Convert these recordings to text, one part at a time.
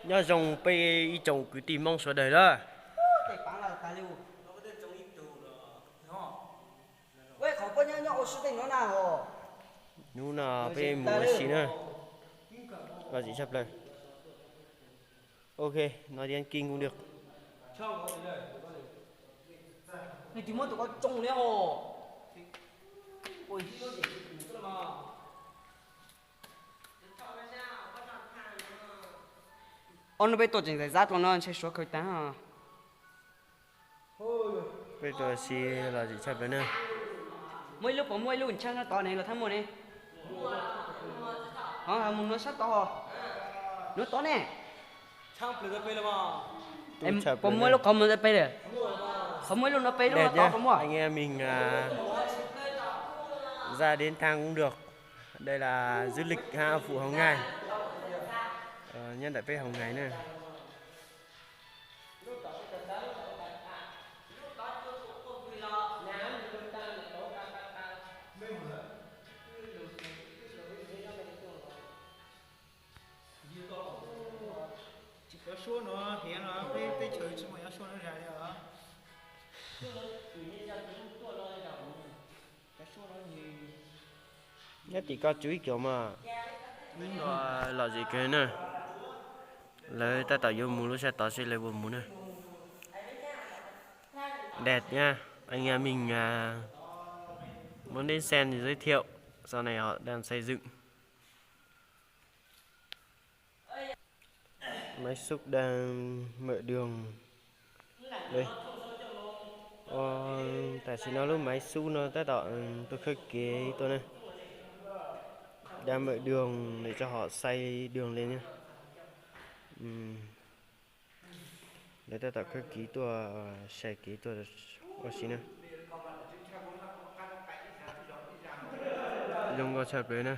Nyob zoo peb ib tsoom kwv tij Hmoob sawv daws lawm. Hnub no peb mus ua si na, lom zem tshaj plaws. Ok, nói tiếng Kinh cũng được. Ob hnub peb tuaj tseem zam zab dua no ntshe suav khaws tag. Peb tuaj si lom zem tshaj plaws na. Muaj ib lub, puas muaj ib lub ntshe no tod ne, los thab muaj ne. Ho mus no sab tod, no tod ne. Puas muaj ib lub qhov mus pe lawm? Qhov muaj ib lub no pe lub no tod puas muaj? Anh em mình à, ra đến thang cũng được. Đây là du lịch ha, phủ Hồng Ngài. Ờ, nhân đại pé Hồng Ngài nữa. Tsis cov suab no hiav no, peb teb chaws tsis muaj cov suab no zais li os. Nyob tim ko tsub ib co mas. Lom zem kawg na. Lawv tab tom yuav mus lub sab tod seb lawv puas mus na. Đẹp nha, anh em mình à, muốn đến xem thì giới thiệu, sau này họ đang xây dựng. Máy xúc đang mở đường đây. Ồ, tam sim no lub máy xúc no tab tom tuaj khawb kev tuaj na. Đang mở đường để cho họ xây đường lên nha. Ừm. Lawv tab tom khawb kev tuaj, sai kev tuaj ua si na. Zoo nkauj tshaj plaws na.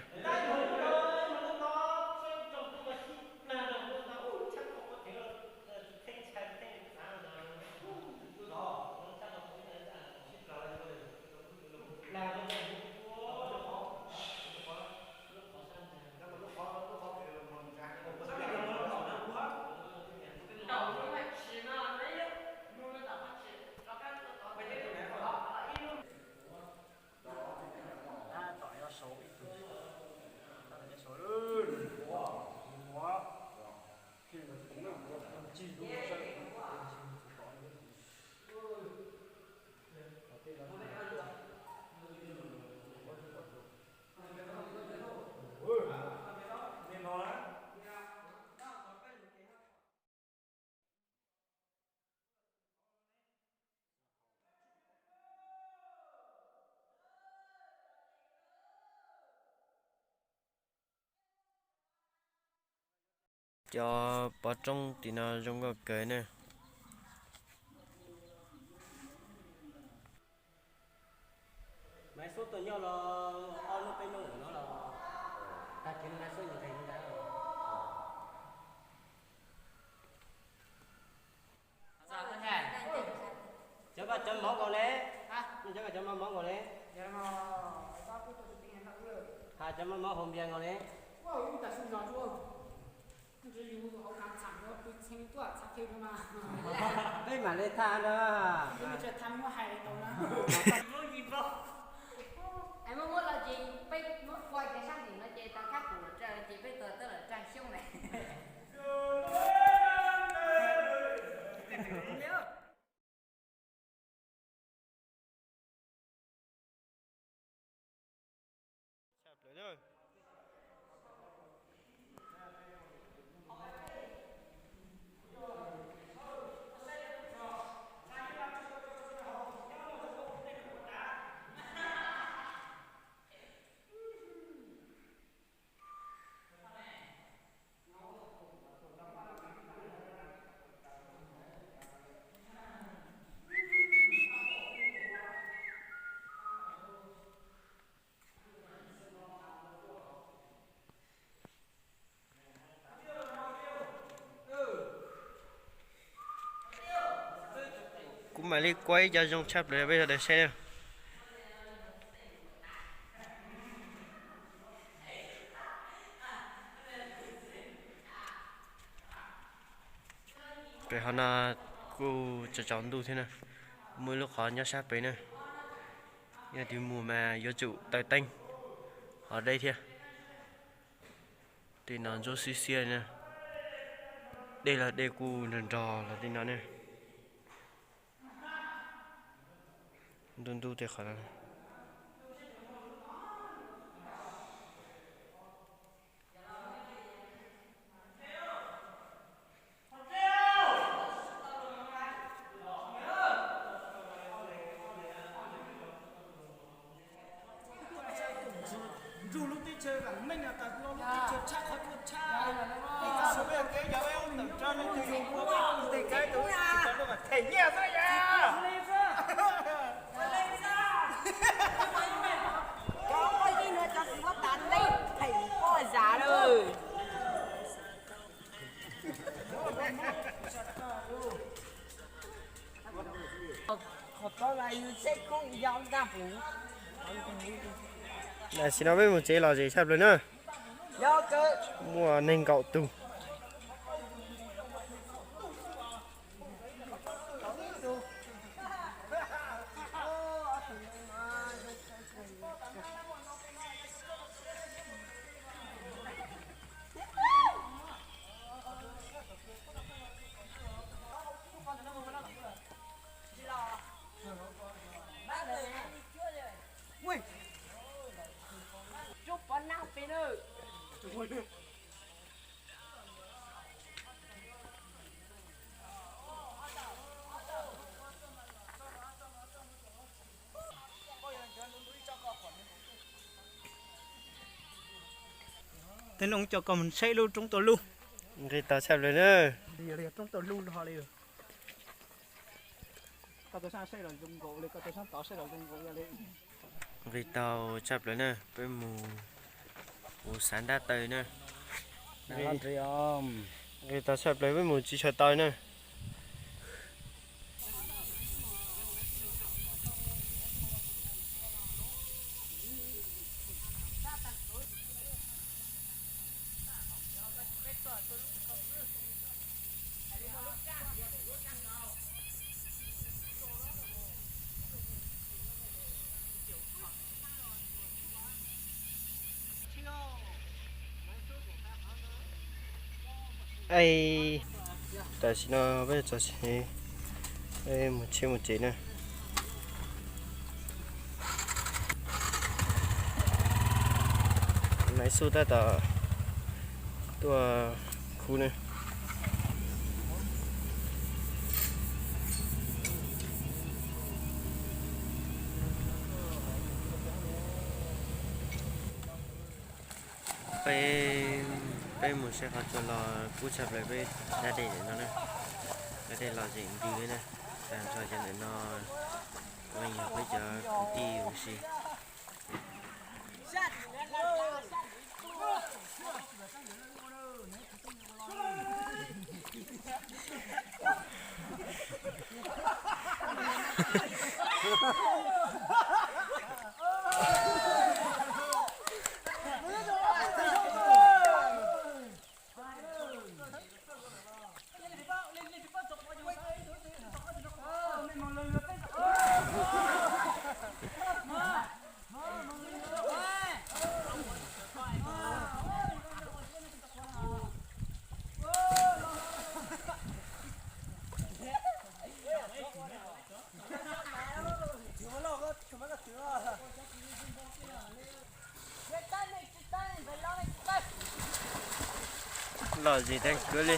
Cov pov roob tim no zoo nkauj kawg na. Maiv Xub tuaj nyob los ob hnub peb hnub no los, tag kis no Maiv Xub nqis ntawd. Cov koj cov mov nkaus ne? Cov koj cov mov nkaus ne? Has cov mov mov hauv npias nkaus ne? Peb mam li thaj na. Muab muab los ces peb muab qua cov sab ntim no ces tau kab pum los tsa ces peb tau tawb los tsa xyoob na. Kuv mam li kuaj ib co zoo tshaj plaws peb sawv daws saib na. Pem hov no kuj tsaus tsaus ntuj thiab na, muaj ib lub qhov nyob sab pem na. Yog tus mus mas yuav tsum taws teeb hov deb thiab. Tej no ntsuab xiab xiab li na. Dej los dej kuj nrog nrog los tej no ne. Ntuj ntuj tej qhov no. Tam sim no peb mus tsev lom zem tshaj plaws na. Muaj nees nkaum tus. Tej no coj koj mus saib lub roob tuaj lub. Nqis tau tshaj plaws na. Roob tuaj lub no li. Koj tus sab saib los zoo nkaus li, koj tus sab tod saib los zoo nkaus li. Nqis tau tshaj plaws na, peb mus ua xav ntab taw na. Nqis tau tshaj plaws peb mus tsis tshua tau na. Tam sim no peb txog tsev, peb mus tsheb mus tsev na. Maiv Xub tab tom tuaj khub na. Peb, peb mus saib qhov tsua los kub tshaj plaws peb da dej ntawm no na. Da dej lom zem ntws li na. Tag nrho cov ntawm no yog peb cov kwv tij huv si. Lom zem tag kawg li.